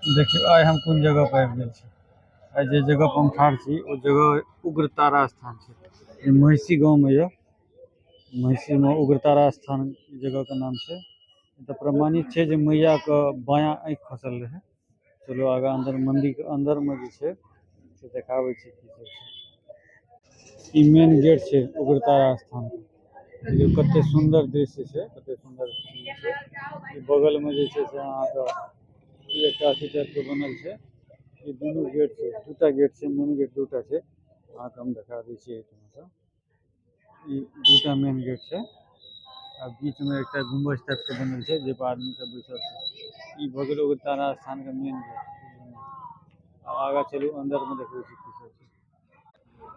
देखियौ आइ हम कोन जगह पर आबि गेल छी। आइ जे जगह पर हम ठाढ़ छी ओ जगह उग्रतारा स्थान छै। ई महिषी गाँवमे यऽ। महिषीमे उग्रतारा स्थान जगहके नाम छै। तऽ प्रमाणित छै जे मैयाके बायाँ आँखि खसल रहै। चलू आगाँ अन्दर मन्दिरके अन्दरमे जे छै से देखाबै छी की सब छै। ई मेन गेट छै उग्रतारा स्थान के। देखियौ कते सुन्दर दृश्य छै, कते सुन्दर सीन छै। ई बगल में जे छै से अहाँके ई एकटा अथी टाइप के बनल छै। ई दुनू गेट छै, दूटा गेट छै, मेन गेट दूटा छै। अहाँके हम देखा दै छी एहिठाम से। ई दूटा मेन गेट छै आ बीच में एकटा गुम्बज टाइप के बनल छै जे पर आदमी सब बैसल छै। ई भऽ गेल उग्रतारा स्थान के मेन गेट। आ आगाँ चलू अंदर में देखबै छी की सब छै।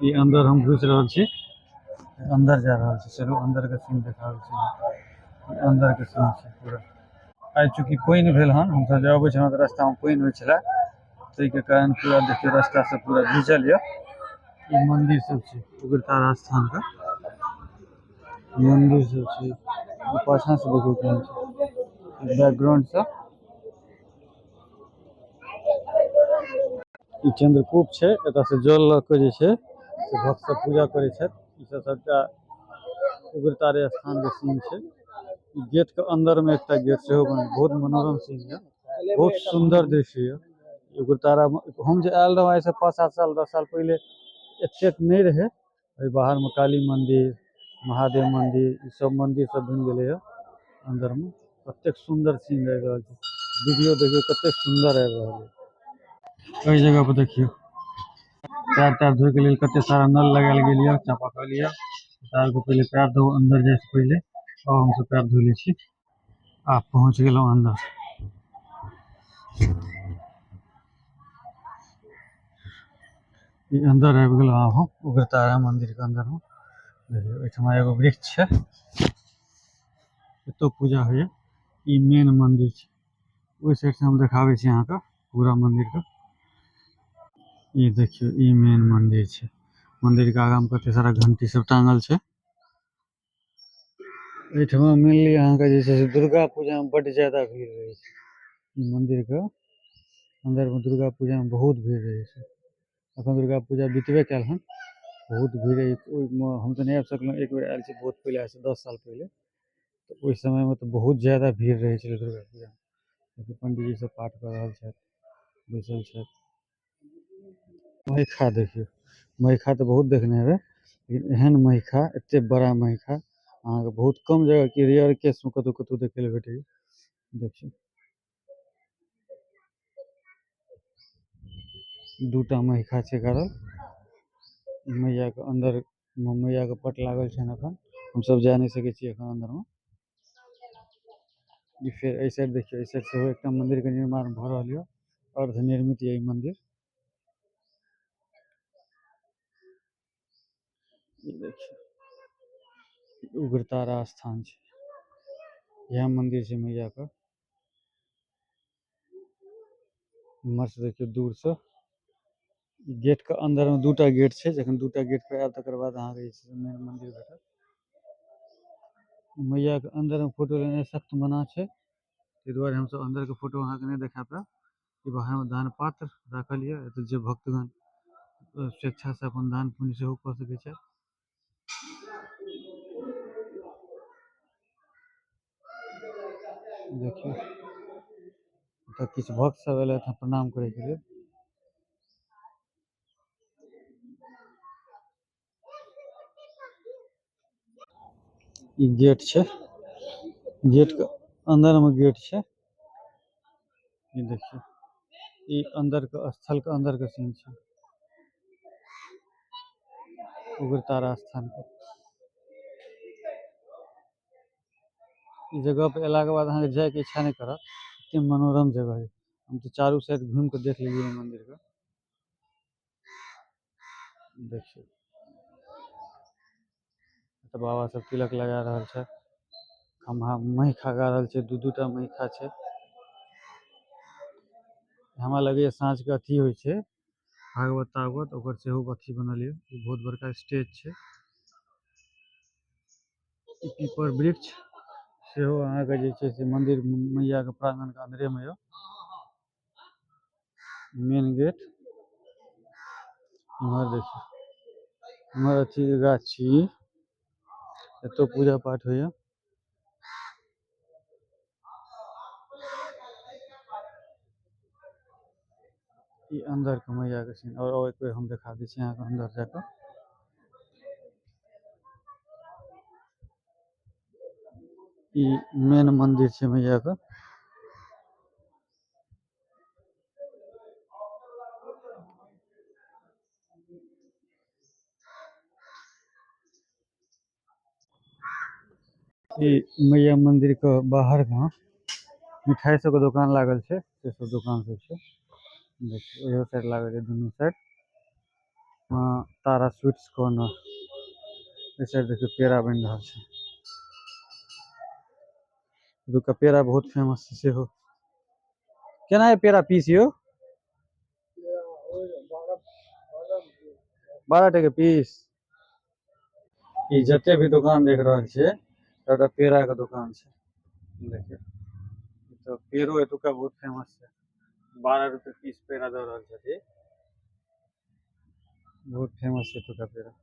ई अंदर हम घुसि रहल छी, अंदर जा रहल छी। चलू अंदर के सीन देखाबै छी। ई अंदर के सीन छै पूरा। आइ चूँकि पानि भेल हन, हमसब जे अबै छलहुँ तऽ रास्ता में पानि होइ छलै, ताहिके कारण पूरा देखियौ रास्ता सब पूरा भीजल यऽ। ई मंदिर सब छै उग्रतारा स्थान के मंदिर सब छै। ई पाछाँ से देखियौ केहन छै बैकग्राउंड से। ई चंद्रकूप छै, एतऽ से जल लऽ के जे छै से भक्त सब पूजा करै छथि। ई सब सबटा उग्रतारे स्थान के सीन छै। ई गेट के अंदर में एकटा गेट सेहो बनल, बहुत मनोरम सीन ये, बहुत सुंदर दृश्य ये। उग्रतारा हम जे आयल रहौं आइ से 5-7 साल 10 साल पहिले एतेक नहि रहे। एहि बाहर में काली मंदिर, महादेव मंदिर, ई सब मंदिर सब बनि गेलै ये अंदर में। कतेक सुंदर सीन लागि रहल छै। वीडियो देखियौ कतेक सुंदर आबि रहल है। एहि जगह पर देखियौ पैर तैर धोए के लेल कते सारा नल लगायल गेल ये, चापाकल ये। पैर के पहिले पैर धो अंदर जाय से पहिले। और हमसब पैर धो लै छी। आब पहुँच गेलहुँ अंदर। ई अंदर आबि गेलहुँ आब हम उग्रतारा मंदिर के अंदर में। देखियौ एहिठमा एगो वृक्ष छै, एतौ पूजा होइए। ई मेन मंदिर छै। ओहि साइड से हम देखाबै छी अहाँके पूरा मंदिर के। ई देखियौ ई मेन मंदिर छै। मंदिर के आगाँ में कते सारा घंटी सब टांगल छै। एहिठमा मेनली अहाँके जे छै से दुर्गा पूजा में बड ज्यादा भीड़ रहै छै। ई मंदिर के अंदर में दुर्गा पूजा में बहुत भीड़ रहै छै। अखन दुर्गा पूजा बीतबे कयल हन, बहुत भीड़ रहै छै। ओहिमे हम तऽ नहि आबि सकलहुँ, एक बेर आयल छी बहुत पहिले, आइ से 10 साल पहिले। तऽ ओहि समय में तऽ बहुत ज्यादा भीड़ रहै छलै दुर्गा पूजा में। देखियौ पंडीजी सब पाठ कऽ रहल छथि, बैसल छथि। महिखा देखियौ, महिखा तऽ बहुत देखने हेबै, लेकिन एहन महिखा, एते बड़ा महिखा अहाँके बहुत कम जगह की रेयर केस में कतौ कतौ देखै लए भेटैया। देखियौ दूटा महिखा छै गाड़ल। मैया के अंदर मैया के पट लागल छनि अखन, हमसब जा नहि सकै छी अखन अंदर में। ई फेर एहि साइड देखियौ, एहि साइड सेहो एकटा मंदिर के निर्माण भऽ रहल यऽ, अर्धनिर्मित यऽ ई मंदिर। ई देखियौ उग्रतारा स्थान छै, इएह मंदिर छै मैया के। इम्हर से देखियौ दूर से गेट के अंदर में दूटा गेट छै, जखन दूटा गेट पर आयब तकर बाद अहाँके जे छै से मेन मंदिर भेटत। मैया के अंदर में फोटो लेनाइ सख्त मना छै, ताहि दुआरे हमसब अंदर के फोटो अहाँके नहि देखा पायब। ई बाहर में दान पात्र राखल यऽ, एतऽ जे भक्तगण स्वेच्छा से अपन दान पुण्य सेहो कऽ सकै छथि। देखियौ तऽ किछु भक्त सब एलथि हँ प्रणाम करैके लेल। ई गेट छै, गेट के अंदर में गेट छै। ई देखियौ ई अंदर के स्थल के अंदर के सीन छै उग्रतारा स्थान के। ई जगह पर एला के बाद अहाँके जाय के इच्छा नहि करत, एते मनोरम जगह है। हम तऽ चारू साइड घूमि के देख लेलियै मंदिर के। देखियौ तऽ बाबा सब तिलक लगा रहल छै, खम्भा महिखा गाड़ल छै, दू दूटा महिखा छै। हमरा लगैया साँझ के अथी होइ छै भागवत तागवत, ओकर सेहो अथी बनल यऽ। ई बहुत बड़का स्टेज छै। ई पीपर वृक्ष सेहो अहाँके जे छै से मंदिर मैया के प्रांगण के अंदरे में यऽ। मेन गेट इम्हर देखियो इम्हर अथी के गाछ छी, एतो पूजा पाठ होइया। ई अंदर के मैया के सीन और एक बेर हम देखा दै छी अहाँके अंदर जाके। ई मेन मंदिर छै मैया के। ई मैया मंदिर के बाहर में मिठाई सब के दुकान लागल छै, से सब दुकान सब छै। देखियौ इहो साइड लागल छै, दुनू साइड। माँ तारा स्वीट्स कॉर्नर, एहि साइड देखियौ पेड़ा बनि रहल छै। एतुका पेड़ा बहुत फेमस छै सेहो। केना है पेड़ा पीस यौ? 12 टके पीस। ई जते भी दुकान देख रहल छियै सबटा पेड़ा के दुकान छै। देखियौ तऽ पेड़ो एतुका बहुत फेमस छै। 12 रुपए पीस पेड़ा दऽ रहल छथिन। बहुत फेमस छै एतुका पेड़ा।